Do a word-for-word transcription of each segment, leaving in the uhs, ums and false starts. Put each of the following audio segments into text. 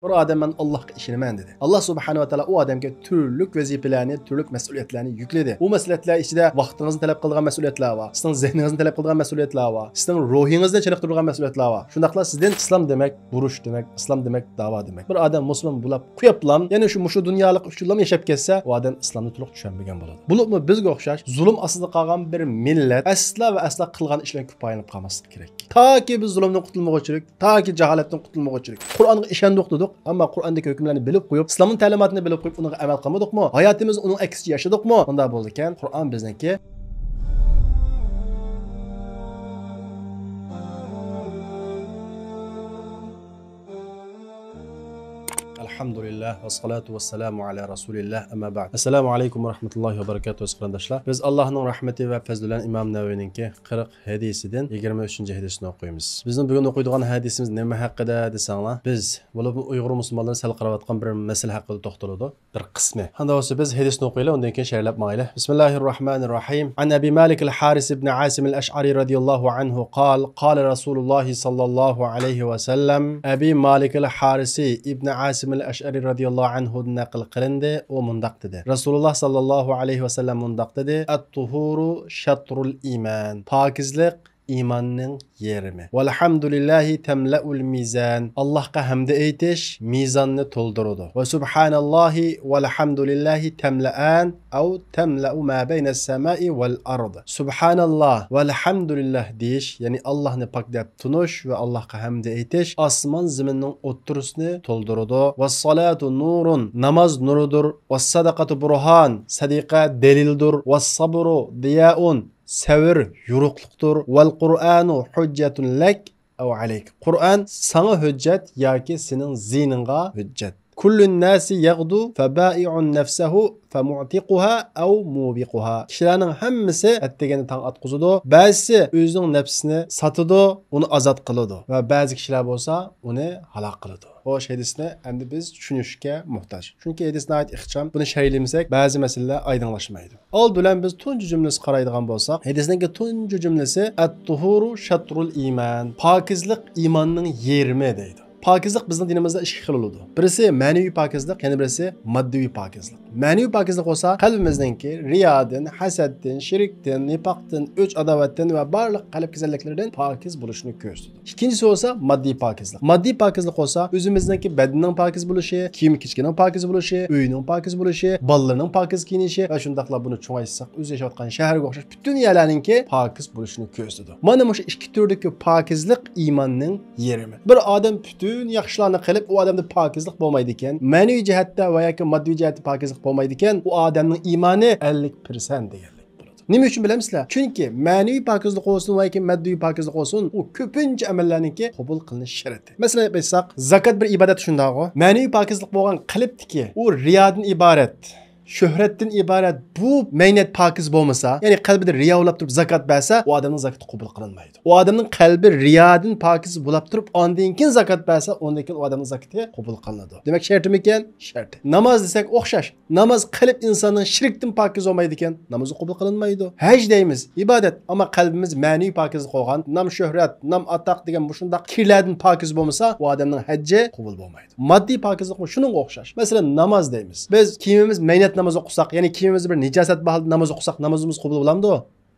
بىر ئادەم، مەن ئاللاھقا ئىشىنىمەن دېدى. ئاللاھ سۇبھانەھۇ ۋە تائالا ئۇ ئادەمگە تۈرلۈك ۋەزىپىلەرنى، تۈرلۈك مەسئۇلىيەتلەرنى يۈكلىدى. ئۇ مەسئۇلىيەتلەر ئىچىدە ۋاقتىڭىزنى تەلەپ قىلىدىغان مەسئۇلىيەتلەر بار، سىزنىڭ زېھنىڭىزنى تەلەپ قىلىدىغان مەسئۇلىيەتلەر بار، سىزنىڭ روھىڭىزنى چېنىقتۇرىدىغان مەسئۇلىيەتلەر بار. شۇنداقلا سىزدىن ئىسلام دېمەك ئۇرۇش دېمەك، ئىسلام دېمەك داۋا دېمەك. بىر ئادەم مۇسۇلمان بولاپ قويۇپلام، يەنە شۇ مۇشۇ دۇنيالىق ئۈچۈنلام ياشاپ كەتسە، ئۇ ئادەم ئىسلامنى تولۇق چۈشەنمىگەن بولىدۇ. بولۇپمۇ بىزگە ئوخشاش زۇلۇم ئاستىدا قالغان بىر مىللەت ئەسلا ۋە ئەسلا قىلغان ئىشلارنى كۆپ پايلىنىپ قالماسلىقى كېرەك. تاكى بىز زۇلۇمدىن قۇتۇلمىغۇچىلىك، تاكى جاھالەتتىن قۇتۇلمىغۇچىلىك. قۇرئانغا ئىشەندۇق دېدۇق، ئەمما قۇرئاندىكى ھۆكۈملەرنى بىلىپ قويۇپ، ئىسلامنىڭ تەلىماتىنى بىلىپ قويۇپ، ئۇنىڭغا ئەمەل قىلمىدۇقمۇ؟ ھاياتىمىزنى ئۇنىڭ ئەكسىچە ياشىدۇقمۇ؟ ئۇنداق بولىدىكەن، قۇرئان بىزنىڭكى. ئەلھەمدۇلىللاھ، ۋەسسالاتۇ ۋەسسالامۇ ئەلا رەسۇلىللاھ، ئەمما بەئد. ئەسسالامۇ ئەلەيكۇم ۋە رەھمەتۇللاھى ۋە بەرىكاتۇھۇ، ئەزىز قېرىنداشلار. بىز ئاللاھنىڭ رەھمىتى ۋە پەزلى بىلەن ئىمام نەۋەۋىنىڭكى قىرىق ھەدىسىدىن يىگىرمە ئۈچىنچى ھەدىسنى ئوقۇيمىز. بىزنىڭ بۈگۈن ئوقۇيدىغان ھەدىسىمىز نېمە ھەققىدە دېسەڭلار، بىز، بولۇپمۇ ئۇيغۇر مۇسۇلمانلىرى سەل قاراۋاتقان بىر مەسىلە ھەققىدە توختىلىدۇ. بىر قىسمى. ئاندىن بولسا بىز ھەدىسنى ئوقۇيلى، ئۇندىن كېيىن شەرھلەپ ماڭايلى. بىسمىللاھىررەھمانىررەھىم. عن أبي مالك الحارث بن عاصم الأشعري رضي الله عنه قال، قال رسول الله صلى الله عليه وسلم. ئەبى مالىك ئەل ھارىسى ئىبنى ئاسىم ئەل ئەشئەرى رەزىياللاھۇ ئەنھۇدىن نەقىل قىلىندى، ئۇ مۇنداق دېدى، رەسۇلۇللاھ ساللاللاھۇ ئەلەيھى ۋەسەللەم مۇنداق دېدى، الطهور شطر الإيمان، پاكىزلىق ئىماننىڭ يېرىمى. والحمد لله تملأ الميزان، ئاللاھقا ھەمدە ئېيتىش مىزاننى تولدۇرىدۇ. وسبحان الله والحمد لله تملأان أو تملأ ما بين السماء والأرض. سۇبھاناللاھ، ۋەلھەمدۇلىللاھ دېيىش، يەنى ئاللاھنى پاك دەپ تونۇش ۋە ئاللاھقا ھەمدە ئېيتىش ئاسمان زېمىننىڭ ئوتتۇرىسىنى تولدۇرىدۇ. والصلاة نور، ناماز نۇرىدۇر. والصدقة برهان، سەدىقە دەلىلدۇر. والصبر ضياء، سەۋر يورۇقلۇقتۇر. والقرآن حجة لك أو عليك، قۇرئان ساڭا ھۆججەت ياكى سېنىڭ زىيىنىڭغا ھۆججەت. كل الناس يغدو فبائع نفسه فمعتقها أو موبقها. كىشىلەرنىڭ ھەممىسى ئەتىگەندە تاڭ ئاتقۇزىدۇ، بەزىسى ئۆزىنىڭ نەپسىنى ساتىدۇ، ئۇنى ئازاد قىلىدۇ ۋە بەزى كىشىلەر بولسا ئۇنى ھالاك قىلىدۇ. خوش، ھەدىسنى ئەمدى بىز چۈشىنىشكە موھتاج. چۈنكى ھەدىس ناھايىتى ئىخچام. بۇنى شەرھلىمىسەك، بەزى مەسىلىلەر ئايدىڭلاشمايدۇ. ئالدى بىلەن بىز تۇنجى جۈملىسى قارايدىغان بولساق، ھەدىسنىڭكى تۇنجى جۈملىسى، الطهور شطر الإيمان، پاكىزلىق ئىماننىڭ يېرىمى دەيدۇ. پاكىزلىق بىزنىڭ دىنىمىزدا ئىككى خىل بولىدۇ. بىرسى مەنىۋى پاكىزلىق، يەنە بىرسى ماددىۋى پاكىزلىق. مەنىۋى پاكىزلىق بولسا قەلبىمىزنىڭكى رىيادىن، ھەسەتتىن، شىركتىن، نىپاقتىن، ئۆچ-ئاداۋەتتىن ۋە بارلىق قەلب كېسەللىكلىرىدىن پاكىز بولۇشىنى كۆرسىتىدۇ. ئىككىنچىسى بولسا ماددىي پاكىزلىق. ماددىي پاكىزلىق بولسا ئۆزىمىزنىڭكى بەدىنىنىڭ پاكىز بولۇشى، كىيىم-كېچىكىنىڭ پاكىز بولۇشى، ئۆينىڭ پاكىز بولۇشى، بالىلىرىنىڭ پاكىز كىيىنىشى ۋە شۇنداقلا بۇنى چوڭايتساق ئۆزى ياشاۋاتقان شەھەرگە ئوخشاش پۈتۈن يەرلەرنىڭكى پاكىز بولۇشىنى كۆرسىتىدۇ. مانا مۇشۇ ئىككى تۈردىكى پاكىزلىق ئىماننىڭ يېرىمى. بىر ئادەم پۈتۈن ياخشىلارنى قىلىپ، ئۇ ئادەمدە پاكىزلىق بولمايدىكەن، مەنىۋى جەھەتتە ۋە ياكى ماددىي جەھەتتە پاكىزلىق بولمايدىكەن، ئۇ ئادەمنىڭ ئىمانى ئەللىك پىرسەنت دېگەنلىك بولىدۇ. نېمە ئۈچۈن بىلەمسىلەر؟ چۈنكى مەنىۋى پاكىزلىق بولسۇن ۋە ياكى ماددىي پاكىزلىق بولسۇن، ئۇ كۆپىنچە ئەمەللەرنىڭكى قوبۇل قىلىنىش شەرتى. مەسىلەن، ئېيتساق، زاكات بىر ئىبادەت شۇنداقغۇ. مەنىۋى پاكىزلىق بولغان قەلبتىكى ئۇ رىيادىن ئىبارەت، شۆھرەتتىن ئىبارەت بۇ مەينەت پاكىز بولمىسا، يەنى قەلبىدە رىيا ئويلاپ تۇرۇپ زاكات بەرسە، ئۇ ئادەمنىڭ زاكىتى قوبۇل قىلىنمايدۇ. ئۇ ئادەمنىڭ قەلبى رىيادىن پاكىز بولاپ تۇرۇپ، ئاندىن كېيىن زاكات بەرسە، ئۇندىن كېيىن ئۇ ئادەمنىڭ زاكىتى قوبۇل قىلىنىدۇ. دېمەك، شەرتىمىكەن؟ شەرتى. ناماز دېسەك ئوخشاش. ناماز قەلب ئىنساننىڭ شىركتىن پاكىز بولمايدىكەن، نامىزى قوبۇل قىلىنمايدۇ. ھەج دەيمىز، ئىبادەت، ئەمما قەلبىمىز مەنىۋى پاكىزلىق بولغان، نام-شۆھرەت، نام-ئاتاق دېگەن مۇشۇنداق كىرلەردىن پاكىز بولمىسا، ئۇ ئادەمنىڭ ھەججى قوبۇل بولمايدۇ. ماددىي پاكىزلىقمۇ شۇنىڭغا ئوخشاش. مەسىلەن، ناماز دەيمىز. بىز كىيىمىمىز مەينەت ناماز ئوقۇساق، يەنى كىيىمىمىزدە بىر نىجاسەت بار ھالدا ناماز ئوقۇساق، نامىزىمىز قوبۇل بولامدۇ؟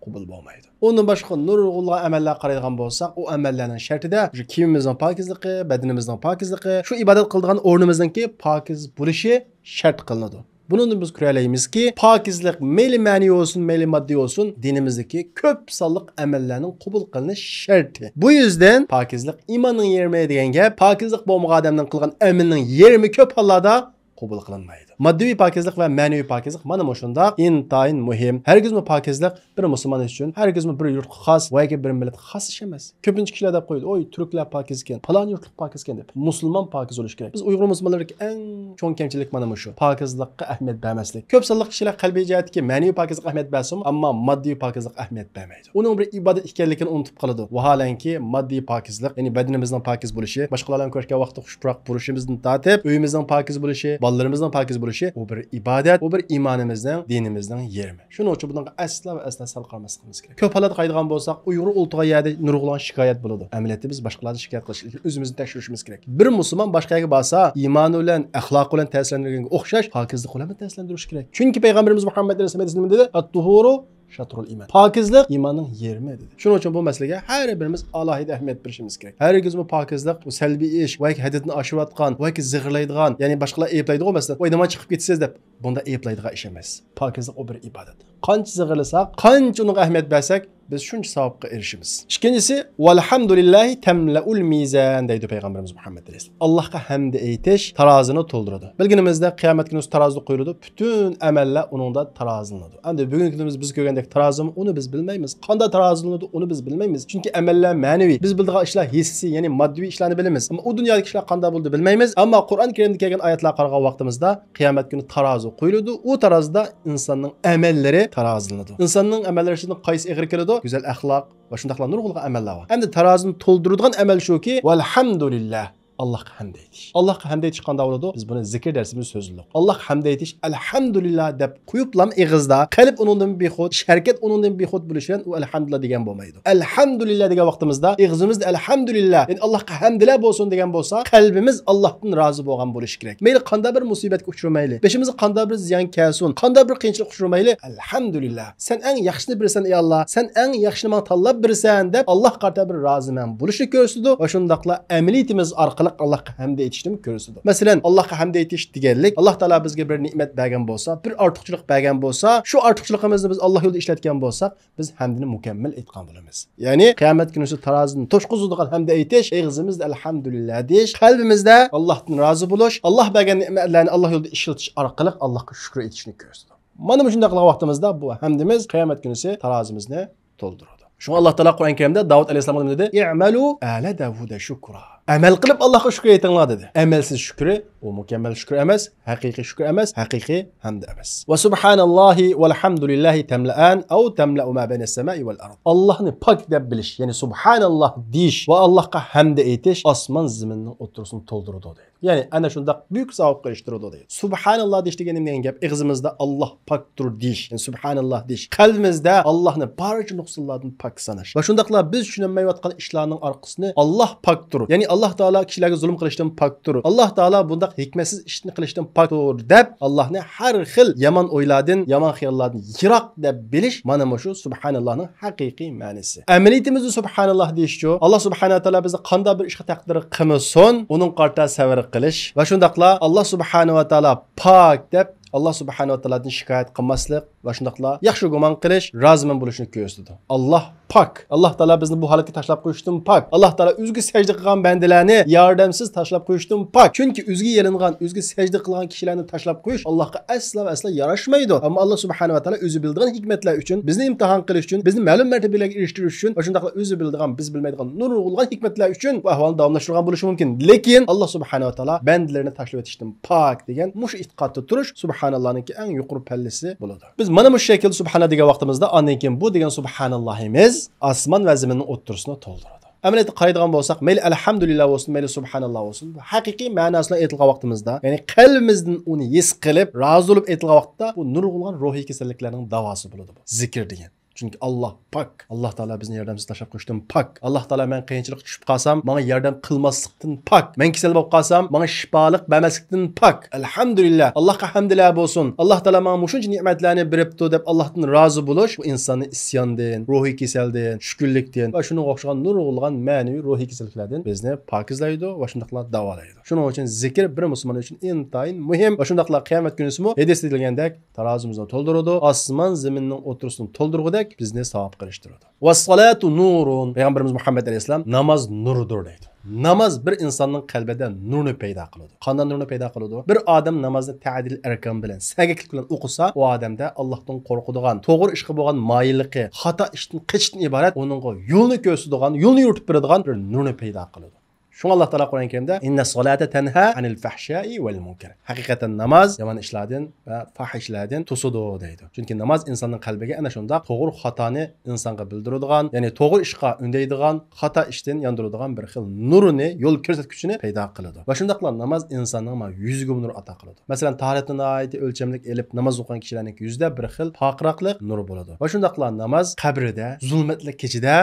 قوبۇل بولمايدۇ. ئۇندىن باشقا نۇرغۇنلىغان ئەمەللەرگە قارايدىغان بولساق، ئۇ ئەمەللەرنىڭ شەرتىدە شۇ كىيىمىمىزنىڭ پاكىزلىقى، بەدىنىمىزنىڭ پاكىزلىقى، شۇ ئىبادەت قىلىدىغان ئورنىمىزنىڭكى پاكىز بولۇشى شەرت قىلىنىدۇ. بۇنىڭدىن بىز كۆرەلەيمىزكى، پاكىزلىق مەيلى مەنىۋى بولسۇن، مەيلى ماددىي بولسۇن، دىنىمىزدىكى كۆپ سانلىق ئەمەللەرنىڭ قوبۇل قىلىنىش شەرتى. بۇ يۈزدىن پاكىزلىق ئىماننىڭ يېرىمى دېگەن گەپ، پاكىزلىق بولمىغان ئادەمنىڭ قىلغان ئەمىلىنىڭ يېرىمى كۆپ ھاللاردا قوبۇل قىلىنمايدۇ. ماددىي پاكىزلىق ۋە مەنىۋى پاكىزلىق مانا مۇشۇنداق ئىنتايىن مۇھىم. ھەرگىزمۇ پاكىزلىق بىر مۇسۇلمان ئۈچۈن، ھەرگىزمۇ بىر يۇرتقا خاس ۋە ياكى بىر مىللەتكە خاس ئىش ئەمەس. كۆپىنچە كىشىلەر دەپ قويىدۇ، «ئوي، تۈركلەر پاكىز ئىكەن، پالان يۇرتلۇق پاكىز ئىكەن» دەپ. مۇسۇلمان پاكىز بولۇشى كېرەك. بىز ئۇيغۇر مۇسۇلمانلىرىدىكى ئەڭ چوڭ كەمچىلىك مانا مۇشۇ. پاكىزلىققا ئەھمىيەت بەرمەسلىك. كۆپ سانلىق كىشىلەر قەلبىي جەھەتتىكى مەنىۋى پاكىزلىققا ئەھمىيەت بەرسىمۇ، ئەمما ماددىي پاكىزلىققا ئەھمىيەت بەرمەيدۇ. ئۇنىڭ بىر ئىبادەت ئىكەنلىكىنى ئۇنتۇپ قالىدۇ. ۋاھالەنكى، ماددىي پاكىزلىق، يەنى بەدىنىمىزنىڭ پاكىز بولۇشى، باشقىلار بىلەن كۆرۈشكەن ۋاقىتتا خۇش پۇراق بولۇشىمىزدىن تارتىپ، ئۆيىمىزنىڭ پاكىز بولۇشى، ئاماللىرىمىزنىڭ پاكىز بولۇشى، ئۇ بىر ئىبادەت، ئۇ بىر ئىمانىمىزنىڭ، دىنىمىزنىڭ يېرىمى. شۇنىڭ ئۈچۈن بۇنىڭغا ئەسلا ۋە ئەسلا سەل قارىماسلىقىمىز كېرەك. كۆپ ھالەتكە قارايدىغان بولساق، ئۇيغۇر ئولتۇرغان يەردە نۇرغۇنلىغان شىكايەت بولىدۇ. ئەمەلىيەتتە بىز باشقىلاردىن شىكايەت قىلىش، ئۆزىمىزنى تەكشۈرۈشىمىز كېرەك. بىر مۇسۇلمان باشقا يەرگە بارسا، ئىمانى بىلەن، ئەخلاقى بىلەن تەسىرلەندۈرگەنگە ئوخشاش، پاكىزلىق بىلەن تەسىرلەندۈرۈش كېرەك. چۈنكى پەيغەمبىرىمىز مۇھەممەد ئەلەيھىسسالام ھەدىسىدە نېمە دېدى؟ «ئەت-تۇھۇرۇ شەترۇل ئىمان.» پاكىزلىق ئىماننىڭ يېرىمى دېدى. شۇنىڭ ئۈچۈن بۇ مەسىلىگە ھەر بىرىمىز ئالاھىدە ئەھمىيەت بېرىشىمىز كېرەك. ھەرگىز بۇ پاكىزلىق، بۇ سەلبىي ئىش، ۋاكى ھەددىدىن ئاشىۋاتقان، ۋاكى زىغىرلايدىغان، يەنى باشقىلار ئەيىبلەيدىغۇ، مەسىلەن، «ۋاي، نېمانچە چىقىپ كېتىسىز» دەپ، بۇنداق ئەيىبلەيدىغان ئىش ئەمەس. پاكىزلىق ئۇ بىر ئىبادەت. قانچە زىغىرلىساق، قانچە ئۇنىڭغا ئەھمىيەت بەرسەك، بىز شۇنچە ساۋابقا ئېرىشىمىز. ئىككىنچىسى، «ۋەلھەمدۇلىللاھى تەملەئۇل مىزان» دەيدۇ پەيغەمبىرىمىز مۇھەممەد ئەلەيھىسسالام. ئاللاھقا ھەمدە ئېيتىش تارازىنى تولدۇرىدۇ. بىلگىنىمىزدەك، قىيامەت كۈنى تارازىدا قويۇلىدۇ، پۈتۈن ئەمەللەر ئۇنىڭدا تارازىلىنىدۇ. ئەمدى بۈگۈنكى كۈنىمىز بىز كۆرگەندەك تارازىمۇ، ئۇنى بىز بىلمەيمىز. قانداق تارازىلىنىدۇ، ئۇنى بىز بىلمەيمىز. چۈنكى ئەمەللەر مەنىۋى. بىز بىلىدىغان ئىشلار ھېسسىي، يەنى ماددىي ئىشلارنى بىلىمىز. ئەمما ئۇ دۇنيادىكى ئىشلار قانداق بولىدۇ، بىلمەيمىز. ئەمما قۇرئان كەرىمدە كەلگەن ئايەتلەرگە قارىغان ۋاقتىمىزدا، قىيامەت كۈنى تارازا قويۇلىدۇ. ئۇ تارازىدا ئىنساننىڭ ئەمەللىرى تارازىلىنىدۇ. ئىنساننىڭ ئەمەللىرى ئىچىدىن قايسى ئېغىر كېلىدۇ؟ گۈزەل ئەخلاق ۋە شۇنداقلا نۇرغۇنلىغان ئەمەللەر بار. ئەمدى تارازىنى تولدۇرىدىغان ئەمەل شۇكى، ۋەلھەمدۇلىللا. ئاللاھقا ھەمد ئېيتىش. ئاللاھقا ھەمد ئېيتىش قانداق بولىدۇ؟ بىز بۇنى زىكىر دەرسىمىزدە سۆزلىدۇق. ئاللاھقا ھەمد ئېيتىش، ئەلھەمدۇلىللا دەپ قويۇپلام ئېغىزدا، قەلب ئۇنىڭدىن بىخۇد، ئىش ھەرىكەت ئۇنىڭدىن بىخۇد بولۇشى بىلەن ئۇ ئەلھەمدۇلىللا دېگەن بولمايدۇ. ئەلھەمدۇلىللا دېگەن ۋاقتىمىزدا ئېغىزىمىزدا ئەلھەمدۇلىللا، يەنى ئاللاھقا ھەمدىلەر بولسۇن دېگەن بولسا، قەلبىمىز ئاللاھتىن رازى بولغان بولۇشى كېرەك. مەيلى قانداق بىر مۇسىبەتكە ئۇچرىمايلى، بېشىمىزغا قانداق بىر زىيان كەلسۇن، قانداق بىر قىيىنچىلىق ئۇچرىمايلى، ئەلھەمدۇلىللا، سەن ئەڭ ياخشىسىنى بېرىسەن، ئەي ئاللا، سەن ئەڭ ياخشىنى ماڭا تاللاپ بېرىسەن دەپ، ئاللاھقا قارىتا بىر رازىمەن بولۇشنى كۆرسىتىدۇ ۋە شۇنداقلا ئەمەلىيىتىمىز ئارقىلىق ئاللاھقا ھەمد ئېيتىشنى كۆرسىتىدۇ. مەسىلەن، ئاللاھقا ھەمد ئېيتىش دېگەنلىك، ئاللاھ تائالا بىزگە بىر نېمەت بەرگەن بولسا، بىر ئارتۇقچىلىق بەرگەن بولسا، شۇ ئارتۇقچىلىقىمىزنى بىز ئاللاھ يولىدا ئىشلەتكەن بولساق، بىز ھەمدىنى مۇكەممەل ئېيتقان بولىمىز. يەنى قىيامەت كۈنىسى تارازىنى توشقۇزىدىغان ھەمدە ئېيتىش، ئېغىزىمىزدا ئەلھەمدۇلىللا دېيىش، قەلبىمىزدە ئاللاھتىن رازى بولۇش، ئاللاھ بەرگەن نېمەتلەرنى ئاللاھ يولىدا ئىشلىتىش ئارقىلىق ئاللاھقا شۈكۈر ئېيتىشنى كۆرسىتىدۇ. مانا مۇشۇنداق قىلغان ۋاقتىمىزدا بۇ ھەمدىمىز قىيامەت كۈنىسى تارازىمىزنى تولدۇرىدۇ. شۇڭا ئاللاھ تائالا قۇرئان كەرىمدە داۋۇت ئەلەيھىسسالامغا نېمە دېدى؟ «ئىئمەلۇ ئالە داۋۇدە شۇكرا.» ئەمەل قىلىپ ئاللاھقا شۈكۈر ئېيتىڭلار دېدى. ئەمەلسىز شۈكرى، ئۇ مۇكەممەل شۈكۈر ئەمەس، ھەقىقىي شۈكۈر ئەمەس، ھەقىقىي ھەمد ئەمەس. «ۋە سۇبھاناللاھى ۋەلھەمدۇلىللاھى تەملەئان ئەۋ تەملەئۇ ما بەينەس سەمائى ۋەل ئەرض.» ئاللاھنى پاك دەپ بىلىش، يەنى سۇبھاناللاھ دېيىش ۋە ئاللاھقا ھەمدە ئېيتىش ئاسمان زېمىننىڭ ئوتتۇرىسىنى تولدۇرىدۇ دەيدۇ. يەنى ئەنە شۇنداق بۈيۈك ساۋابقا ئېرىشتۈرىدۇ دەيدۇ. سۇبھاناللاھ دېيىش دېگەن نېمە دېگەن گەپ؟ ئېغىزىمىزدا «ئاللاھ پاكتۇر» دېيىش، يەنى سۇبھاناللاھ دېيىش. قەلبىمىزدە ئاللاھنى بارچە نۇقسانلاردىن پاك ساناش. ۋە شۇنداقلا بىز چۈشىنەلمەيۋاتقان ئىشلارنىڭ ئارقىسىنى «ئاللاھ پاكتۇر»، يەنى ئاللاھ تائالا كىشىلەرگە زۇلۇم قىلىشتىن پاكتۇر، ئاللاھ تائالا بۇنداق ھېكمەتسىز ئىشنى قىلىشتىن پاكتۇر دەپ، ئاللاھنى ھەر خىل يامان ئويلاردىن، يامان خىياللاردىن يىراق دەپ بىلىش، مانا مۇشۇ سۇبھاناللاھنىڭ ھەقىقىي مەنىسى. ئەمەلىيىتىمىزدە سۇبھاناللاھ دېيىشچۇ، ئاللاھ سۇبھانەھۇ ۋە تائالا بىزنى قانداق بىر ئىشقا تەقدىر قىلمىسۇن، ئۇنىڭغا قارىتا سەۋر قىلىش ۋە شۇنداقلا ئاللاھ سۇبھانەھۇ ۋە تائالا پاك دەپ، ئاللاھ سۇبھانەھۇ ۋە تائالادىن شىكايەت قىلماسلىق ۋە شۇنداقلا ياخشى گۇمان قىلىش، رازىمەن بولۇشنى كۆرسىتىدۇ. ئاللاھ پاك. ئاللاھ تائالا بىزنى بۇ ھالەتكە تاشلاپ قويۇشتىن پاك. ئاللاھ تائالا ئۆزىگە سەجدە قىلغان بەندىلەرنى ياردەمسىز تاشلاپ قويۇشتىن پاك. چۈنكى ئۆزىگە يېلىنغان، ئۆزىگە سەجدە قىلغان كىشىلەرنى تاشلاپ قويۇش ئاللاھقا ئەسلا ۋە ئەسلا ياراشمايدۇ. ئەمما ئاللاھ سۇبھانەھۇ ۋە تائالا ئۆزى بىلىدىغان ھېكمەتلەر ئۈچۈن، بىزنى ئىمتىھان قىلىش ئۈچۈن، بىزنى مەلۇم مەرتىبىلەرگە ئېرىشتۈرۈش ئۈچۈن ۋە شۇنداقلا ئۆزى بىلىدىغان، بىز بىلمەيدىغان نۇرغۇنلىغان ھېكمەتلەر ئۈچۈن بۇ ئەھۋالنى داۋاملاشتۇرغان بولۇشى مۇمكىن. لېكىن ئاللاھ سۇبھانەھۇ ۋە تائالا بەندىلىرىنى تاشلىۋېتىشتىن پاك دېگەن مۇشۇ ئېتىقادتا تۇرۇش سۇبھاناللاھنىڭكى ئەڭ يۇقىرى پەللىسى بولىدۇ. بىز مانا مۇشۇ شەكىلدە سۇبھاناللاھ دېگەن ۋاقتىمىزدا، ئاندىن كېيىن بۇ دېگەن سۇبھاناللاھىمىز ئاسمان ۋە زېمىننىڭ ئوتتۇرىسىنى تولدۇرىدۇ. ئەمەلىيەتتە قارايدىغان بولساق، مەيلى ئەلھەمدۇلىللا بولسۇن، مەيلى سۇبھاناللا بولسۇن، بۇ ھەقىقىي مەناسى بىلەن ئېيتىلغان ۋاقتىمىزدا، يەنى قەلبىمىزدىن ئۇنى ھېس قىلىپ، رازى بولۇپ ئېيتىلغان ۋاقىتتا، بۇ نۇرغۇنلىغان روھىي كېسەللىكلەرنىڭ داۋاسى بولىدۇ بۇ زىكىر دېگەن. چۈنكى ئاللاھ پاك. ئاللاھ تائالا بىزنى ياردەمسىز تاشلاپ قويۇشتىن پاك. ئاللاھ تائالا مەن قىيىنچىلىققا چۈشۈپ قالسام، ماڭا ياردەم قىلماسلىقتىن پاك. مەن كېسەل بولۇپ قالسام، ماڭا شىپالىق بەرمەسلىكتىن پاك. ئەلھەمدۇلىللا، ئاللاھقا ھەمدىلەر بولسۇن. ئاللاھ تائالا ماڭا مۇشۇنچە نېمەتلەرنى بېرىپتۇ دەپ ئاللاھتىن رازى بولۇش، بۇ ئىنساننى ئىسياندىن، روھىي كېسەلدىن، چۈشكۈنلۈكتىن ۋە شۇنىڭغا ئوخشىغان نۇرغۇنلىغان مەنىۋى روھىي كېسەللىكلەردىن بىزنى پاكىزلايدۇ ۋە شۇنداقلا داۋالايدۇ. شۇنىڭ ئۈچۈن زىكىر بىر مۇسۇلمان ئۈچۈن ئىنتايىن مۇھىم ۋە شۇنداقلا قىيامەت كۈنىسىمۇ ھەدىستە دېيىلگەندەك، تارازىمىزنى تولدۇرىدۇ، ئاسمان زېمىننىڭ ئوتتۇرىسىنى تولدۇرغۇدەك بىزنى ساۋابقا ئېرىشتۈرىدۇ. ۋەسسالاتۇ نۇرۇن. پەيغەمبىرىمىز مۇھەممەد ئەلەيھىسسالام، ناماز نۇردۇر دەيدۇ. ناماز بىر ئىنساننىڭ قەلبىدە نۇرنى پەيدا قىلىدۇ. قانداق نۇرنى پەيدا قىلىدۇ؟ بىر ئادەم نامازنى تەدىل ئەركان بىلەن، سەگەكلىك بىلەن ئوقۇسا، ئۇ ئادەمدە ئاللاھتىن قورقىدىغان، توغرا ئىشقا بولغان مايىللىقى، خاتا ئىشتىن قېچىشتىن ئىبارەت ئۇنىڭغا يولنى كۆرسىتىدىغان، يولنى يورۇتۇپ بېرىدىغان بىر نۇرنى پەيدا قىلىدۇ. شۇڭا ئاللا تائالا قۇرئان كەرىمدە، «ئىننەس سالاتە تەنھا ئەنىل فەھشائى ۋەل مۇنكەر.» ھەقىقەتەن ناماز يامان ئىشلاردىن ۋە پاھىشىلەردىن توسىدۇ دەيدۇ. چۈنكى ناماز ئىنساننىڭ قەلبىگە ئەنە شۇنداق توغرا خاتانى ئىنسانغا بىلدۈرىدىغان، يەنى توغرا ئىشقا ئۈندەيدىغان، خاتا ئىشتىن ياندۇرىدىغان بىر خىل نۇرىنى، يول كۆرسەتكۈچىنى پەيدا قىلىدۇ. ۋە شۇنداقلا ناماز ئىنساننىڭ مانا يۈزىگە نۇر ئاتا قىلىدۇ. مەسىلەن، تاھارەتنى ناھايىتى ئۆلچەملىك ئېلىپ ناماز ئوقۇغان كىشىلەرنىڭ يۈزىدە بىر خىل پارقىراقلىق نۇرى بولىدۇ. ۋە شۇنداقلا ناماز قەبرىدە، زۇلمەتلىك كېچىدە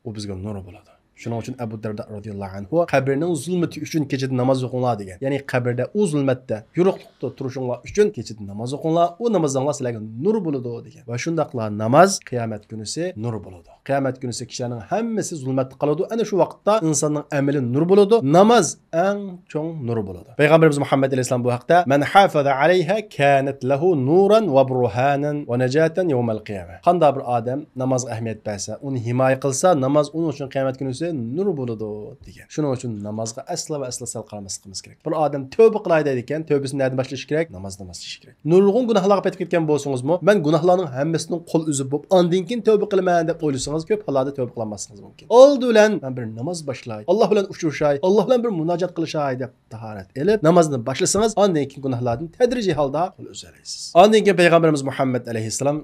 ئۇ بىزگە نۇر بولىدۇ. شۇنىڭ ئۈچۈن ئەبۇ دەردە رازىياللاھۇ ئەنھۇ قەبرىنىڭ زۇلمىتى ئۈچۈن كېچىدە ناماز ئوقۇڭلار دېگەن. يەنى قەبرىدە ئۇ زۇلمەتتە، يورۇقلۇقتا تۇرۇشۇڭلار ئۈچۈن كېچىدە ناماز ئوقۇڭلار، ئۇ نامازىڭلار سىلەرگە نۇر بولىدۇ دېگەن. ۋە شۇنداقلا ناماز قىيامەت كۈنىسى نۇر بولىدۇ. قىيامەت كۈنىسى كىشىلەرنىڭ ھەممىسى زۇلمەتتە قالىدۇ. ئەنە شۇ ۋاقىتتا ئىنساننىڭ ئەمىلى نۇر بولىدۇ. ناماز ئەڭ چوڭ نۇر بولىدۇ. پەيغەمبىرىمىز مۇھەممەد ئەلەيھىسسالام بۇ ھەقتە، «مەن ھافەزە ئەلەيھا كانەت لەھۇ نۇرەن ۋە بۇرھانەن ۋە نەجاتەن يەۋمەل قىيامە.» قانداق بىر ئادەم نامازغا ئەھمىيەت بەرسە، ئۇنى ھىمايە قىلسا، ناماز ئۇنىڭ ئۈچۈن قىيامەت كۈنىسى نۇر بولىدۇ دېگەن. شۇنىڭ ئۈچۈن نامازغا ئەسلا ۋە ئەسلا سەل قارىماسلىقىمىز كېرەك. بىر ئادەم تەۋبە قىلاي دەيدىكەن، تەۋبىسىنى نەدىن باشلىشى كېرەك؟ نامازدىن باشلىشى كېرەك. نۇرغۇن گۇناھلارغا پېتىپ كەتكەن بولسىڭىزمۇ، مەن گۇناھلارنىڭ ھەممىسىدىن قول ئۈزۈپ بولۇپ، ئاندىن كېيىن تەۋبە قىلىمەن دەپ ئويلىسىڭىز، كۆپ ھاللاردا تەۋبە قىلالماسلىقىڭىز مۇمكىن. ئالدى بىلەن مەن بىر ناماز باشلاي، ئاللا بىلەن ئۇچرىشاي، ئاللا بىلەن بىر مۇناجات قىلىشاي دەپ تاھارەت ئېلىپ، نامازنى باشلىسىڭىز، ئاندىن كېيىن گۇناھلاردىن تەدرىجىي ھالدا قول ئۈزەلەيسىز. ئاندىن كېيىن پەيغەمبىرىمىز مۇھەممەد ئەلەيھىسسالام،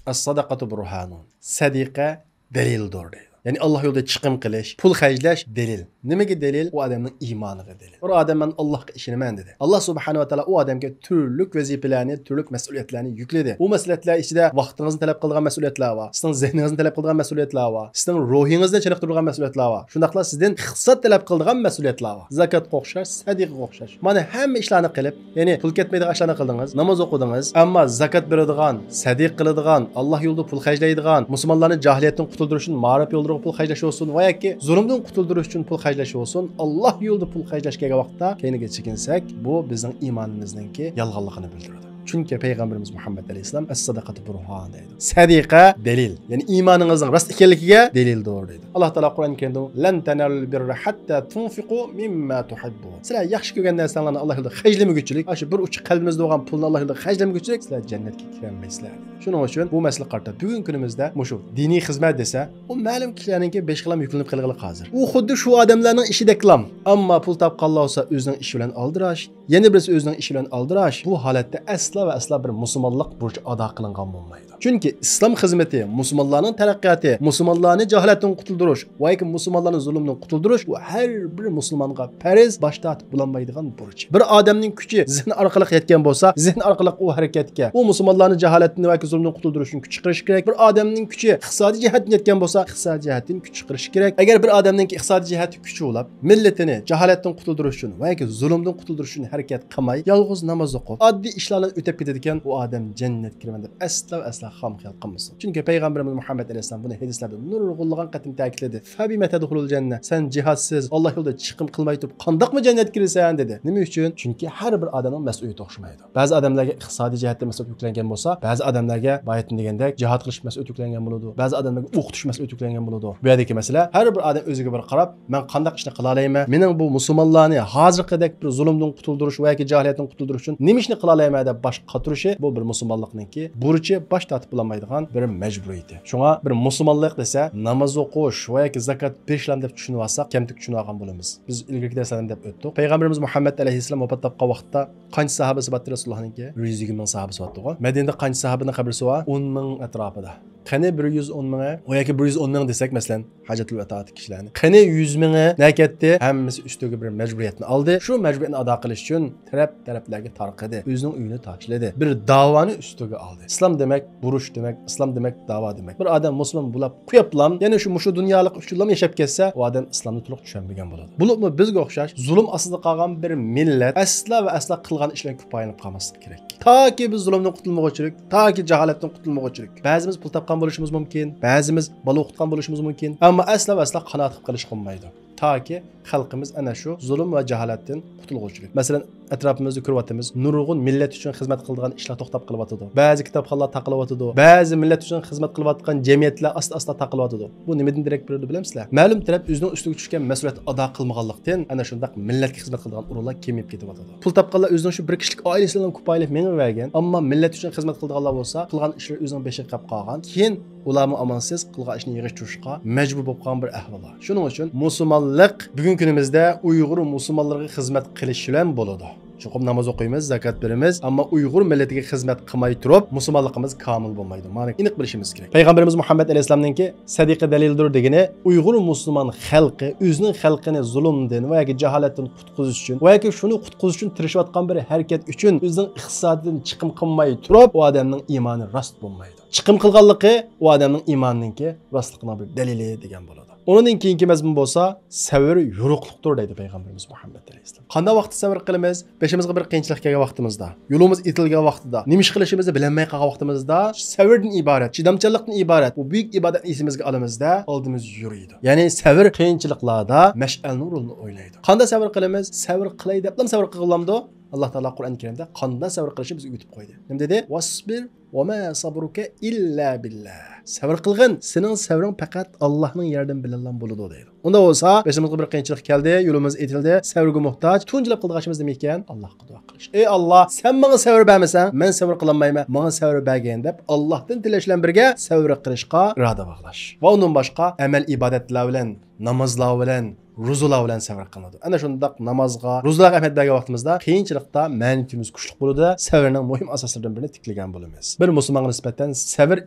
«ئەس-سەدەقەتۇ بۇرھانۇن.» سەدىقە دەلىلدۇر دەيدۇ. يەنى ئاللا يولىدا چىقىم قىلىش، پۇل خەجلەش دەلىل. نېمىگە دەلىل؟ ئۇ ئادەمنىڭ ئىمانىغا دەلىل. بىر ئادەم «مەن ئاللاغا ئىشىنىمەن» دېدى. ئاللا سۇبھانەھۇ ۋە تائالا ئۇ ئادەمگە تۈرلۈك ۋەزىپىلەرنى، تۈرلۈك مەسئۇلىيەتلەرنى يۈكلىدى. ئۇ مەسئۇلىيەتلەر ئىچىدە ۋاقتىڭىزنى تەلەپ قىلىدىغان مەسئۇلىيەتلەر بار، سىزنىڭ زېھنىڭىزنى تەلەپ قىلىدىغان مەسئۇلىيەتلەر بار، سىزنىڭ روھىڭىزنى چېنىقتۇرىدىغان مەسئۇلىيەتلەر بار. شۇنداقلا سىزدىن ئىقتىساد تەلەپ قىلىدىغان مەسئۇلىيەتلەر بار. زاكاتقا ئوخشاش، سەدىقىگە ئوخشاش. مانا ھەممە ئىشلارنى قىلىپ، يەنى پۇل كەتمەيدىغان ئىشلارنى قىلدىڭىز، ناماز ئوقۇدىڭىز، ئەمما زاكات بېرىدىغان، سەدىقە قىلىدىغان، ئاللا يولىدا پۇل خەجلەيدىغان، مۇسۇلمانلارنى جاھىلىيەتتىن قۇتۇلدۇرۇش ئۈچۈن مائارىپ يوللىرىغا پۇل خەجلەش بولسۇن ۋە ياكى زۇلۇمدىن قۇتۇلدۇرۇش ئۈچۈن پۇل خەجلەش بولسۇن، ئاللا يولىدا پۇل خەجلەش كەلگەن ۋاقىتتا كەينىگە چېكىنسەك، بۇ بىزنىڭ ئىمانىمىزنىڭكى يالغانلىقىنى بىلدۈرىدۇ. چۈنكى پەيغەمبىرىمىز مۇھەممەد ئەلەيھىسسالام، «ئەس-سەدەقەتۇ بۇرھان» دەيدۇ. سەدىقە دەلىل، يەنى ئىمانىڭىزنىڭ راست ئىكەنلىكىگە دەلىلدۇر دەيدۇ. ئاللا تائالا قۇرئان كەرىمدە، «لەن تەنالۇل بىررە ھەتتا تۇنفىقۇ مىمما تۇھىببۇن.» سىلەر ياخشى كۆرگەن نەرسەڭلارنى ئاللا يولىدا خەجلىمىگۈچىلىك، ئاشۇ بىر ئۇچى قەلبىمىزدە بولغان پۇلنى ئاللا يولىدا خەجلىمىگۈچىلىك سىلەر جەننەتكە كىرەلمەيسىلەر. شۇنىڭ ئۈچۈن بۇ مەسىلىگە قارىتا بۈگۈنكى كۈنىمىزدە مۇشۇ دىنىي خىزمەت دېسە، ئۇ مەلۇم كىشىلەرنىڭكى بېشىغىلا يۈكلىنىپ قېلىغلى ھازىر. ئۇ خۇددى شۇ ئادەملەرنىڭ ئىشىدەكلا. ئەمما پۇل تاپقانلار بولسا ئۆزىنىڭ ئىشى بىلەن ئالدىراش، يەنە بىرسى ئۆزىنىڭ ئىشى بىلەن ئالدىراش. بۇ ھالەتتە ئەسلا ۋە ئەسلا بىر مۇسۇلمانلىق بۇرچى ئادا قىلىنغان بولمايدۇ. چۈنكى ئىسلام خىزمىتى، مۇسۇلمانلارنىڭ تەرەققىياتى، مۇسۇلمانلارنى جاھالەتتىن قۇتۇلدۇرۇش ۋە ياكى مۇسۇلمانلارنى زۇلۇمدىن قۇتۇلدۇرۇش، بۇ ھەر بىر مۇسۇلمانغا پەرز، باش تارتىپ بولالمايدىغان بۇرچ. بىر ئادەمنىڭ كۈچى زېھىن ئارقىلىق يەتكەن بولسا، زېھىن ئارقىلىق ئۇ ھەرىكەتكە، ئۇ مۇسۇلمانلارنى جاھالەتتىن ۋە ياكى زۇلۇمدىن قۇتۇلدۇرۇش ئۈچۈن كۈچ چىقىرىشى كېرەك. بىر ئادەمنىڭ كۈچى ئىقتىسادىي جەھەتتىن يەتكەن بولسا، ئىقتىسادىي جەھەتتىن كۈچ چىقىرىشى كېرەك. ئەگەر بىر ئادەمنىڭكى ئىقتىسادىي جەھەتتە كۈچى بولاپ، مىللىتىنى جاھالەتتىن قۇتۇلدۇرۇش ئۈچۈن ۋە ياكى زۇلۇمدىن قۇتۇلدۇرۇش ئۈچۈن ھەرىكەت قىلماي، يالغۇز ناماز ئوقۇپ، ئاددىي ئىشلار بىلەن ئۆتۈپ كېتىدىكەن، ئۇ ئادەم جەننەتكە كىرىمەن دەپ ئەسلا ۋە ئەسلا خام خىيال قىلمىسۇن. چۈنكى پەيغەمبىرىمىز مۇھەممەد ئەلەيھىسسالام بۇنى ھەدىسلەردە نۇرغۇنلىغان قېتىم تەكىتلىدى. «فەبىمە تەدخۇلۇل جەننە؟» سەن جىھادسىز، ئاللا يولىدا چىقىم قىلماي تۇرۇپ قانداقمۇ جەننەتكە كىرىسەن؟ دېدى. نېمە ئۈچۈن؟ چۈنكى ھەر بىر ئادەمنىڭ مەسئۇلىيىتى ئوخشىمايدۇ. بەزى ئادەملەرگە ئىقتىسادىي جەھەتتىن مەسئۇلىيەت يۈكلەنگەن بولسا، بەزى ئادەملەرگە بايىتىن دېگەندەك جىھاد قىلىش مەسئۇلىيىتى يۈكلەنگەن بولىدۇ. بەزى ئادەملەرگە ئوقۇتۇش مەسئۇلىيىتى يۈكلەنگەن بولىدۇ. بۇ يەردىكى مەسىلە، ھەر بىر ئادەم ئۆزىگە بىر قاراپ، مەن قانداق ئىشنى قىلالايمەن؟ مېنىڭ بۇ مۇسۇلمانلارنى ھازىرقىدەك بىر زۇلۇمدىن قۇتۇلدۇرۇش ۋە ياكى جاھىلىيەتتىن قۇتۇلدۇرۇش ئۈچۈن نېمە ئىشنى قىلالايمەن دەپ باش قاتۇرۇشى، بۇ بىر مۇسۇلمانلىقنىڭكى بۇرچى، باش تارتىپ بولالمايدىغان بىر مەجبۇرىيىتى. شۇڭا بىر مۇسۇلمانلىق دېسە، ناماز ئوقۇش ۋە ياكى زاكات بېرىشلام دەپ چۈشىنىۋالساق، كەمتۈك چۈشىنىۋالغان بولىمىز. بىز ئىلگىرىكى دەرسلەردە دەپ ئۆتتۇق. پەيغەمبىرىمىز مۇھەممەد ئەلەيھىسسالام ۋاپات تاپقان ۋاقىتتا قانچە ساھابىسى بارتى رەسۇلۇللانىڭكى؟ بىر يۈز يىگىرمە مىڭ ساھابىسى بارتىغۇ. مەدىنىدە قانچە ساھابىنىڭ قەبرىسى بار؟ ئون مىڭ ئەتراپىدا. قېنى بىر يۈز ئون مىڭى، ئۇ ياكى بىر يۈز ئون مىڭ دېسەك، مەسىلەن، ھەجەتۇل ۋەدائدىكى كىشىلەرنى. قېنى يۈز مىڭى نەكەتتى؟ ھەممىسى ئۈستىگە بىر مەجبۇرىيەتنى ئالدى. شۇ مەجبۇرىيەتنى ئادا قىلىش ئۈچۈن تەرەپ-تەرەپلەرگە تارقىدى. ئۆزىنىڭ ئۆيىنى تاشلىدى. بىر داۋانى ئۈستىگە ئالدى. ئىسلام دېمەك ئۇرۇش دېمەك، ئىسلام دېمەك داۋا دېمەك. بىر ئادەم مۇسۇلمان بولاپ قويۇپلام، يەنە شۇ مۇشۇ دۇنيالىق ئۈچۈنلام ياشاپ كەتسە، ئۇ ئادەم ئىسلامنى تولۇق چۈشەنمىگەن بولىدۇ. بولۇپمۇ بىزگە ئوخشاش زۇلۇم ئاستىدا قالغان بىر مىللەت ئەسلا ۋە ئەسلا قىلغان ئىشلارغا كۇپايىلىنىپ قالماسلىق كېرەك. تاكى بىز زۇلۇمدىن قۇتۇلمىغۇچىلىك، تاكى جاھالەتتىن قۇتۇلمىغۇچىلىك. بەزىمىز پۇل تاپقان بولۇشىمىز مۇمكىن، بەزىمىز بالا ئوقۇتقان بولۇشىمىز مۇمكىن، ئەمما ئەسلا ۋە ئەسلا قانائەت قىلىپ قېلىشقا بولمايدۇ. تاكى خەلقىمىز ئەنە شۇ زۇلۇم ۋە جاھالەتتىن قۇتۇلغۇچىلىك. مەسىلەن، ئەتراپىمىزدا كۆرۈۋاتىمىز، نۇرغۇن مىللەت ئۈچۈن خىزمەت قىلىدىغان ئىشلار توختاپ قېلىۋاتىدۇ. بەزى كىتابخانىلار تاقىلىۋاتىدۇ. بەزى مىللەت ئۈچۈن خىزمەت قىلىۋاتقان جەمئىيەتلەر ئاستا-ئاستا تاقىلىۋاتىدۇ. بۇ نېمىدىن دېرەك بېرىدۇ بىلەمسىلەر؟ مەلۇم تەرەپ ئۆزىنىڭ ئۈستىگە چۈشكەن مەسئۇلىيەتنى ئادا قىلمىغانلىقتىن، ئەنە شۇنداق مىللەتكە خىزمەت قىلىدىغان ئورۇنلار كېمىيىپ كېتىۋاتىدۇ. پۇل تاپقانلار ئۆزىنىڭ شۇ بىر كىشىلىك ئائىلىسى بىلەن كۇپايىلىنىپ مېڭىۋەرگەن، ئەمما مىللەت ئۈچۈن خىزمەت قىلىدىغانلار بولسا، قىلغان ئىشلىرى ئۆزىنىڭ بېشىغا قاپ قالغان. كېيىن ئۇلارمۇ ئامالسىز قىلغان ئىشنى يىغىشتۇرۇشقا مەجبۇر بولۇپ قالغان بىر ئەھۋال. شۇنىڭ ئۈچۈن مۇسۇلمانلىق بۈگۈنكى كۈنىمىزدە ئۇيغۇر مۇسۇلمانلىرىغا خىزمەت قىلىش بىلەن بولىدۇ. چوقۇم ناماز ئوقۇيمىز، زاكات بېرىمىز، ئەمما ئۇيغۇر مىللىتىگە خىزمەت قىلماي تۇرۇپ، مۇسۇلمانلىقىمىز كامىل بولمايدۇ. مانا ئېنىق بىلىشىمىز كېرەك. پەيغەمبىرىمىز مۇھەممەد ئەلەيھىسسالامنىڭكى سەدىقە دەلىلدۇر دېگىنى ئۇيغۇر مۇسۇلمان خەلقى ئۆزىنىڭ خەلقىنى زۇلۇمدىن ۋە ياكى جاھالەتتىن قۇتقۇزۇش ئۈچۈن ۋە ياكى شۇنى قۇتقۇزۇش ئۈچۈن تىرىشىۋاتقان بىر ھەرىكەت ئۈچۈن ئۆزىنىڭ ئىقتىسادىدىن چىقىم قىلماي تۇرۇپ، ئۇ ئادەمنىڭ ئىمانى راست بولمايدۇ. چىقىم قىلغانلىقى ئۇ ئادەمنىڭ ئىمانىنىڭكى راستلىقىنىڭ بىر دەلىلى دېگەن بولىدۇ. ئۇنىڭدىن كېيىنكى مەزمۇن بولسا، سەۋر يورۇقلۇقتۇر دەيدۇ پەيغەمبىرىمىز مۇھەممەد ئەلەيھىسسالام. قانداق ۋاقىتتا سەۋر قىلىمىز؟ بېشىمىزغا بىر قىيىنچىلىق كەلگەن ۋاقتىمىزدا، يولىمىز ئېتىلگەن ۋاقتىدا، نېمە ئىش قىلىشىمىزنى بىلەلمەي قالغان ۋاقتىمىزدا، سەۋردىن ئىبارەت، چىدامچانلىقتىن ئىبارەت بۇ بۈيۈك ئىبادەتنى ئېسىمىزگە ئالىمىزدا، ئالدىمىز يورۇيدۇ. يەنى سەۋر قىيىنچىلىقلاردا مەشئەلنىڭ رولىنى ئوينايدۇ. قانداق سەۋر قىلىمىز؟ سەۋر قىلاي دەپلا سەۋر قىلغىلامدۇ؟ ئاللا تائالا قۇرئان كەرىمدە قانداق سەۋر قىلىشنى بىزگە ئۆگىتىپ قويدى. نېمە دېدى؟ ۋەسبىر ۋە مە سەبرۇكە ئىللا بىللا. سەۋر قىلغىن، سېنىڭ سەۋرىڭ پەقەت ئاللاھنىڭ ياردىمى بىلەنلا بولىدۇ دەيدۇ. ئۇنداق بولسا، بېشىمىزغا بىر قىيىنچىلىق كەلدى، يولىمىز ئېتىلدى، سەۋرگە موھتاج، تۇنجىلاپ قىلىدىغان ئىشىمىز نېمە ئىكەن؟ ئاللاھقا دۇئا قىلىش. ئەي ئاللا، سەن ماڭا سەۋر بەرمىسەڭ، مەن سەۋر قىلالمايمەن، ماڭا سەۋر بەرگىن دەپ، ئاللاھتىن تىلەش بىلەن بىرگە سەۋر قىلىشقا ئىرادە باغلاش. ۋە ئۇندىن باشقا ئەمەل ئىبادەتلەر بىلەن، نامازلار بىلەن، روزىلار بىلەن سەۋر قىلىنىدۇ. ئەنە شۇنداق نامازغا، روزىلارغا ئەھمىيەت بەرگەن ۋاقتىمىزدا قىيىنچىلىقتا مەنىۋىيىتىمىز كۈچلۈك بولىدۇ، سەۋرنىڭ مۇھىم ئاساسلىرىدىن بىرىنى تىكلىگەن بولىمىز. بىر مۇسۇلمانغا نىسبەتەن سەۋر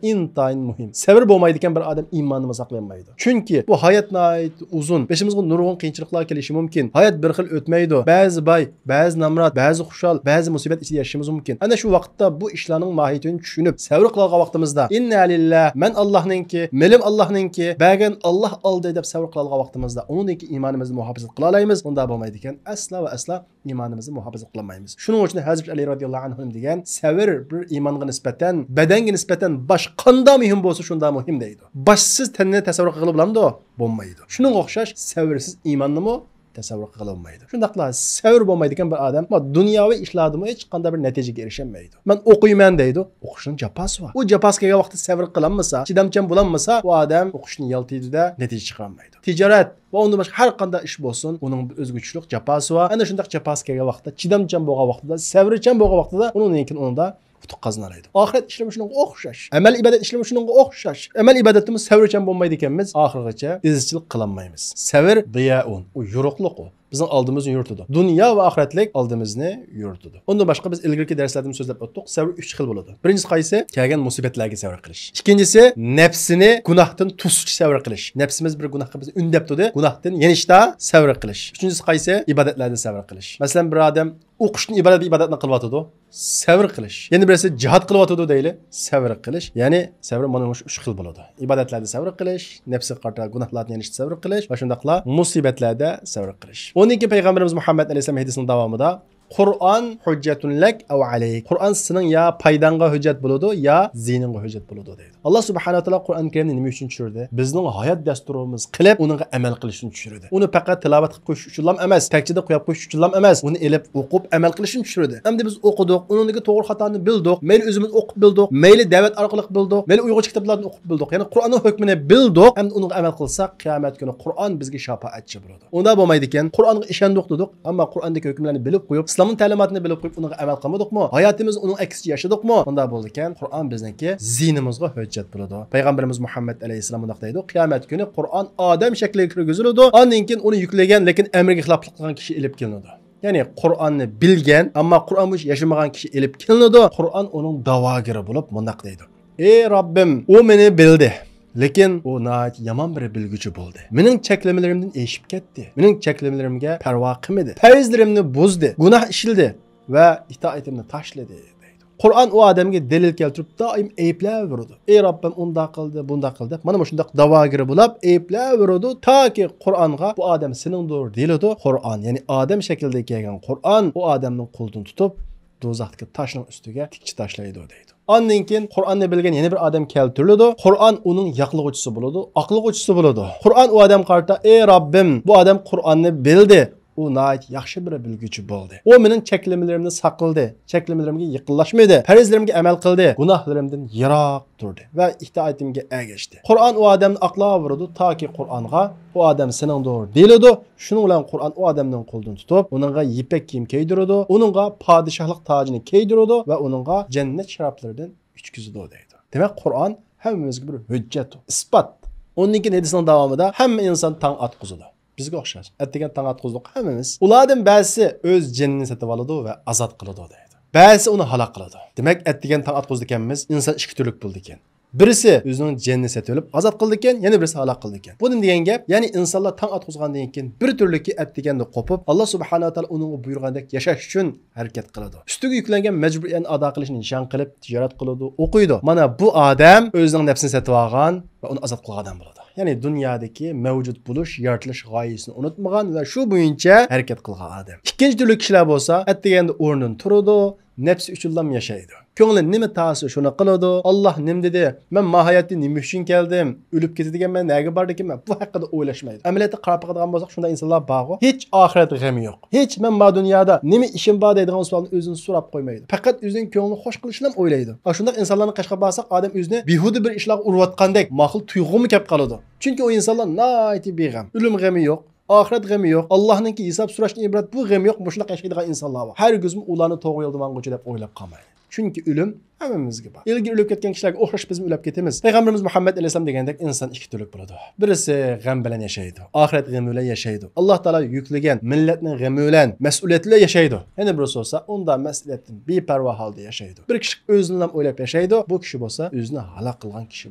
ئىنتايىن مۇھىم. سەۋر بولمايدىكەن بىر ئادەم ئىمانىنى ساقلىيالمايدۇ. چۈنكى بۇ ھايات ناھايىتى ئۇزۇن. بېشىمىزغا نۇرغۇن قىيىنچىلىقلار كېلىشى مۇمكىن. ھايات بىر خىل ئۆتمەيدۇ. بەزى باي، بەزى نامرات، بەزى خۇشال، بەزى مۇسىبەت ئىچىدە ياشىشىمىز مۇمكىن. ئەنە شۇ ۋاقىتتا بۇ ئىشلارنىڭ ماھىيىتىنى چۈشىنىپ، سەۋر قىلىدىغان ۋاقتىمىزدا، ئىننا لىللا، مەن ئاللاھنىڭكى، مېلىم ئاللاھنىڭكى، بەرگەن ئاللاھ ئالدى دەپ سەۋر قىلىدىغان ۋاقتىمىزدا، ئۇنىڭدىكى ئىمانىمىزنى مۇھاپىزەت قىلالايمىز. ئۇنداق بولمايدىكەن، ئەسلا ۋە ئەسلا ئىمانىمىزنى مۇھاپىزەت قىلالمايمىز. شۇنىڭ ئۈچۈن ھەزرىتى ئەلى رەزىياللاھۇ ئەنھۇ دېگەن، سەۋر بىر ئىمانغا نىسبەتەن، بەدەنگە نىسبەتەن باشقا قانداق مۇھىم بولسا، شۇنداق مۇھىم دەيدۇ. باشسىز تەننى تەسەۋۋۇر قىلغىلى بولامدۇ؟ بولمايدۇ. شۇنىڭغا ئوخشاش، سەۋرسىز ئىماننىمۇ تەسەۋۋۇر قىلغىلى بولمايدۇ. شۇنداقلا سەۋر بولمايدىكەن بىر ئادەم، ما، دۇنياۋى ئىشلاردىمۇ ھېچقانداق بىر نەتىجىگە ئېرىشەلمەيدۇ. مەن ئوقۇيمەن دەيدۇ، ئوقۇشنىڭ جاپاسى بار. ئۇ جاپاسى كەلگەن ۋاقىتتا سەۋر قىلالمىسا، چىدامچان بولالمىسا، ئۇ ئادەم ئوقۇشنى يالتىيدۇ-دە، نەتىجە چىقىرالمايدۇ. تىجارەت ۋە ئۇندىن باشقا ھەر قانداق ئىش بولسۇن، ئۇنىڭ بىر ئۆزگىچىلىك جاپاسى بار. ئەنە شۇنداق جاپاسى كەلگەن ۋاقىتتا، چىدامچان بولغان ۋاقتىدا، سەۋرچان بولغان ۋاقتىدا، ئۇنىڭدىن كېيىن ئۇنىڭدا ئۇتۇق قازىنالايدۇ. ئاخىرەت ئىشلىرىمۇ شۇنىڭغا ئوخشاش. ئەمەل ئىبادەت ئىشلىرىمۇ شۇنىڭغا ئوخشاش. ئەمەل ئىبادەتتىمۇ سەۋرچان بولمايدىكەنمىز، ئاخىرغىچە ئىزچىل قىلالمايمىز. سەۋر ضياء، ئۇ يورۇقلۇق ئۇ. بىزنىڭ ئالدىمىزنى يورۇتىدۇ. دۇنيا ۋە ئاخىرەتلىك ئالدىمىزنى يورۇتىدۇ. ئۇندىن باشقا بىز ئىلگىرىكى دەرسلەردىمۇ سۆزلەپ ئۆتتۇق. سەۋر ئۈچ خىل بولىدۇ. بىرىنچىسى قايسى؟ كەلگەن مۇسىبەتلەرگە سەۋر قىلىش. ئىككىنچىسى، نەپسىنى گۇناھتىن توسۇشقا سەۋر قىلىش. نەپسىمىز بىر گۇناھقا بىزنى ئۈندەپ تۇردى. گۇناھتىن يېنىشتا سەۋر قىلىش. ئۈچىنچىسى قايسى؟ ئىبادەتلەردە سەۋر قىلىش. مەسىلەن، بىر ئادەم ئوقۇشتىن ئىبارەت بىر ئىبادەتنى قىلىۋاتىدۇ. سەۋر قىلىش. يەنە بىرسى جىھاد قىلىۋاتىدۇ دەيلى. سەۋر قىلىش. يەنى سەۋر مانا مۇشۇ ئۈچ خىل بولىدۇ. ئىبادەتلەردە سەۋر قىلىش، نەپسىگە قارىتا گۇناھلاردىن يېنىشتا سەۋر قىلىش ۋە شۇنداقلا مۇسىبەتلەردە سەۋر قىلىش. ئۇنىڭ كېيىن پەيغەمبىرىمىز مۇھەممەد ئەلەيھىسسالام ھەدىسىنىڭ داۋامىدا، قۇرئان ھۇججەتۇن لەك ئەۋ ئەلەيك. قۇرئان سېنىڭ يا پايداڭغا ھۆججەت بولىدۇ، يا زىيىنىڭغا ھۆججەت بولىدۇ دەيدۇ. ئاللا سۇبھانەھۇ ۋە تائالا قۇرئان كەرىمنى نېمە ئۈچۈن چۈشۈردى؟ بىزنىڭ ھايات دەستۇرىمىز قىلىپ، ئۇنىڭغا ئەمەل قىلىشنى چۈشۈردى. ئۇنى پەقەت تىلاۋەت قىلىپ قويۇش ئۈچۈنلا ئەمەس، تەكچىدە قويۇپ قويۇش ئۈچۈنلا ئەمەس، ئۇنى ئېلىپ ئوقۇپ ئەمەل قىلىشنى چۈشۈردى. ئەمدى بىز ئوقۇدۇق، ئۇنىڭدىكى توغرا خاتانى بىلدۇق، مەيلى ئۆزىمىز ئوقۇپ بىلدۇق، مەيلى دەۋەت ئارقىلىق بىلدۇق، مەيلى ئۇيغۇرچە كىتابلاردىن ئوقۇپ بىلدۇق، يەنى قۇرئاننىڭ ھۆكمىنى بىلدۇق، ئەمدى ئۇنىڭغا ئەمەل قىلساق، قىيامەت كۈنى قۇرئان بىزگە شاپائەتچى بولىدۇ. ئۇنداق بولمايدىكەن، قۇرئانغا ئىشەندۇق دېدۇق، ئەمما قۇرئاندىكى ھۆكۈملەرنى بىلىپ قويۇپ، ئىسلامنىڭ تەلىماتىنى بىلىپ قويۇپ، ئۇنىڭغا ئەمەل قىلمىدۇقمۇ؟ ھاياتىمىزنى ئۇنىڭ ئەكسىچە ياشىدۇقمۇ؟ ئۇنداق بولىدىكەن، قۇرئان بىزنىڭكى زىيىنىمىزغا ھۆججەت بولىدۇ. پەيغەمبىرىمىز مۇھەممەد ئەلەيھىسسالام مۇنداق دەيدۇ، قىيامەت كۈنى قۇرئان ئادەم شەكلىگە كىرگۈزۈلىدۇ، ئاندىن كېيىن ئۇنى يۈكلىگەن، لېكىن ئەمرىگە خىلاپلىق قىلغان كىشى ئېلىپ كېلىنىدۇ. يەنى قۇرئاننى بىلگەن، ئەمما قۇرئان بويىچە ياشىمىغان كىشى ئېلىپ كېلىنىدۇ. قۇرئان ئۇنىڭ داۋاگىرى بولۇپ مۇنداق دەيدۇ، ئى رەببىم، ئۇ مېنى بىلدى، لېكىن ئۇ ناھايىتى يامان بىر بىلگۈچى بولدى. مېنىڭ چەكلىمىلىرىمدىن ئېشىپ كەتتى. مېنىڭ چەكلىمىلىرىمگە پەرۋا قىلمىدى. پەرزلىرىمنى بۇزدى، گۇناھ ئىشلىدى ۋە ئىتائىتىمنى تاشلىدى دەيدۇ. قۇرئان ئۇ ئادەمگە دەلىل كەلتۈرۈپ دائىم ئەيىبلەۋېرىدۇ. ئى رەببىم، ئۇنداق قىلدى، بۇنداق قىلدى دەپ، مانا مۇشۇنداق داۋاگىرى بولاپ ئەيىبلەۋېرىدۇ، تاكى قۇرئانغا بۇ ئادەم سېنىڭدۇر دېيىلىدۇ. قۇرئان، يەنى ئادەم شەكلىدە كەلگەن قۇرئان ئۇ ئادەمنىڭ قولىدىن تۇتۇپ، دوزاختىكى تاشنىڭ ئۈستىگە تىكچە تاشلايدۇ دەيدۇ. ئاندىن كېيىن قۇرئاننى بىلگەن يەنە بىر ئادەم كەلتۈرۈلىدۇ. قۇرئان ئۇنىڭ ياقلىغۇچىسى بولىدۇ، ئاقلىغۇچىسى بولىدۇ. قۇرئان ئۇ ئادەمگە قارىتا، ئى رەببىم، بۇ ئادەم قۇرئاننى بىلدى، ئۇ ناھايىتى ياخشى بىر بىلگۈچى بولدى. ئۇ مېنىڭ چەكلىمىلىرىمنى ساقلىدى، چەكلىمىلىرىمگە يېقىنلاشمىدى، پەرزلىرىمگە ئەمەل قىلدى، گۇناھلىرىمدىن يىراق تۇردى ۋە ئىتائىتىمگە ئەگەشتى. قۇرئان ئۇ ئادەمنى ئاقلاۋېرىدۇ، تاكى قۇرئانغا بۇ ئادەم سېنىڭدۇر دېيىلىدۇ. شۇنىڭ بىلەن قۇرئان ئۇ ئادەمنىڭ قولىدىن تۇتۇپ، ئۇنىڭغا يىپەك كىيىم كىيدۈرىدۇ، ئۇنىڭغا پادىشاھلىق تاجىنى كىيدۈرىدۇ ۋە ئۇنىڭغا جەننەت شارابلىرىدىن ئىچكۈزىدۇ دەيدۇ. دېمەك، قۇرئان ھەممىمىزگە بىر ھۆججەت ئۇ، ئىسپات. ئۇندىن كېيىن ھەدىسنىڭ داۋامىدا ھەممە ئىنسان تاڭ ئاتقۇزىدۇ. بىزگە ئوخشاش. ئەتىگەن تاڭ ئاتقۇزدۇق ھەممىمىز. ئۇلاردىن بەزىسى ئۆز جېنىنى سېتىۋالىدۇ ۋە ئازاد قىلىدۇ دەيدۇ. بەزىسى ئۇنى ھالاك قىلىدۇ. دېمەك، ئەتىگەن تاڭ ئاتقۇزىدىكەنمىز، ئىنسان ئىككى تۈرلۈك بولىدىكەن. بىرسى ئۆزىنىڭ جېنىنى سېتىۋېلىپ ئازاد قىلىدىكەن، يەنە بىرسى ھالاك قىلىدىكەن. بۇ نېمە دېگەن گەپ؟ يەنى ئىنسانلار تاڭ ئاتقۇزغاندىن كېيىن بىر تۈرلۈكى ئەتىگەندە قوپۇپ، ئاللا سۇبھانەھۇ ۋە تائالا ئۇنىڭغا بۇيرۇغاندەك ياشاش ئۈچۈن ھەرىكەت قىلىدۇ. ئۈستىگە يۈكلەنگەن مەجبۇرىيەتنى ئادا قىلىشنى نىشان قىلىپ تىجارەت قىلىدۇ، ئوقۇيدۇ. مانا بۇ ئادەم ئۆزىنىڭ نەپسىنى سېتىۋالغان ۋە ئۇنى ئازاد قىلغان ئادەم بولىدۇ. يەنى دۇنيادىكى مەۋجۇت بولۇش، يارىتىلىش غايىسىنى ئۇنتۇمىغان ۋە شۇ بويىچە ھەرىكەت قىلغان ئادەم. ئىككىنچى تۈرلۈك كىشىلەر بولسا ئەتىگەندە ئورنىدىن تۇرىدۇ، نەپسى ئۈچۈنلا ياشايدۇ. كۆڭلى نېمە تارتسا شۇنى قىلىدۇ. ئاللا نېمە دېدى؟ مەن ما ھاياتتا نېمە ئۈچۈن كەلدىم؟ ئۆلۈپ كېتىدىكەنمەن، نەگە بارىدىكەنمەن؟ بۇ ھەققىدە ئويلاشمايدۇ. ئەمەلىيەتتە قاراپ باقىدىغان بولساق شۇنداق ئىنسانلار بارغۇ. ھېچ ئاخىرەت غېمى يوق. ھېچ مەن ما دۇنيادا نېمە ئىشىم بار دەيدىغان سوئالنى ئۆزىدىن سوراپ قويمايدۇ. پەقەت ئۆزىنىڭ كۆڭلىنى خوش قىلىشنىلا ئويلايدۇ. ئاشۇنداق ئىنسانلارنىڭ قېشىغا بارساق ئادەم ئۆزىنى بىھۇدە بىر ئىشلارغا ئۇرۇۋاتقاندەك ماقۇل تۇيغۇمۇ كەپ قالىدۇ. چۈنكى ئۇ ئىنسانلار ناھايىتى بىغەم. ئۆلۈم غېمى يوق. ئاخىرەت غېمى يوق، ئاللاھنىڭكى ھېساب سوراشتىن ئىبارەت بۇ غېمى يوق، مۇشۇنداق ياشايدىغان ئىنسانلار بار. ھەرگىزمۇ ئۇلارنى توغرا يولدا ماڭغۇچى دەپ ئويلاپ قالمايلى. چۈنكى ئۆلۈم ھەممىمىزگە بار. ئىلگىرى ئۆلۈپ كەتكەن كىشىلەرگە ئوخشاش بىزمۇ ئۆلۈپ كېتىمىز. پەيغەمبىرىمىز مۇھەممەد ئەلەيھىسسالام دېگەندەك ئىنسان ئىككى تۈرلۈك بولىدۇ. بىرسى غەم بىلەن ياشايدۇ، ئاخىرەت غېمى بىلەن ياشايدۇ. ئاللا تائالا يۈكلىگەن مىللەتنىڭ غېمى بىلەن، مەسئۇلىيىتى بىلەن ياشايدۇ. يەنە بىرسى بولسا ئۇنداق مەسئۇلىيەتتىن بىپەرۋا ھالدا ياشايدۇ. بىر كىشى ئۆزىنىلا ئويلاپ ياشايدۇ، بۇ كىشى بولسا ئۆزىنى ھالاك قىلغان كىشى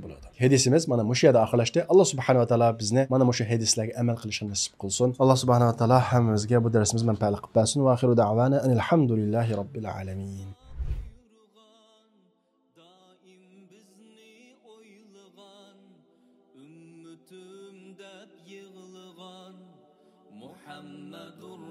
بولىدۇ. ھەدىسىمىز مانا مۇشۇ يەردە ئاخىرلاشتى. ئاللا سۇبھانەھۇ ۋە تائالا بىزنى مانا مۇشۇ ھەدىسلەرگە ئەمەل قىلىشقا نېسىپ قىلسۇن. ئاللا سۇبھانەھۇ ۋە تائالا ھەممىمىزگە بۇ دەرسىمىز مەنپەئەتلىك قىلىپ بەرسۇن. ۋە ئاخىرۇ دەئۋانا ئەنىل ھەمدۇلىللاھى رەببىل ئالەمىن. دائىم بىزنى ئويلىغان، ئۈممىتىم دەپ يىغلىغان مۇھەممەدۇر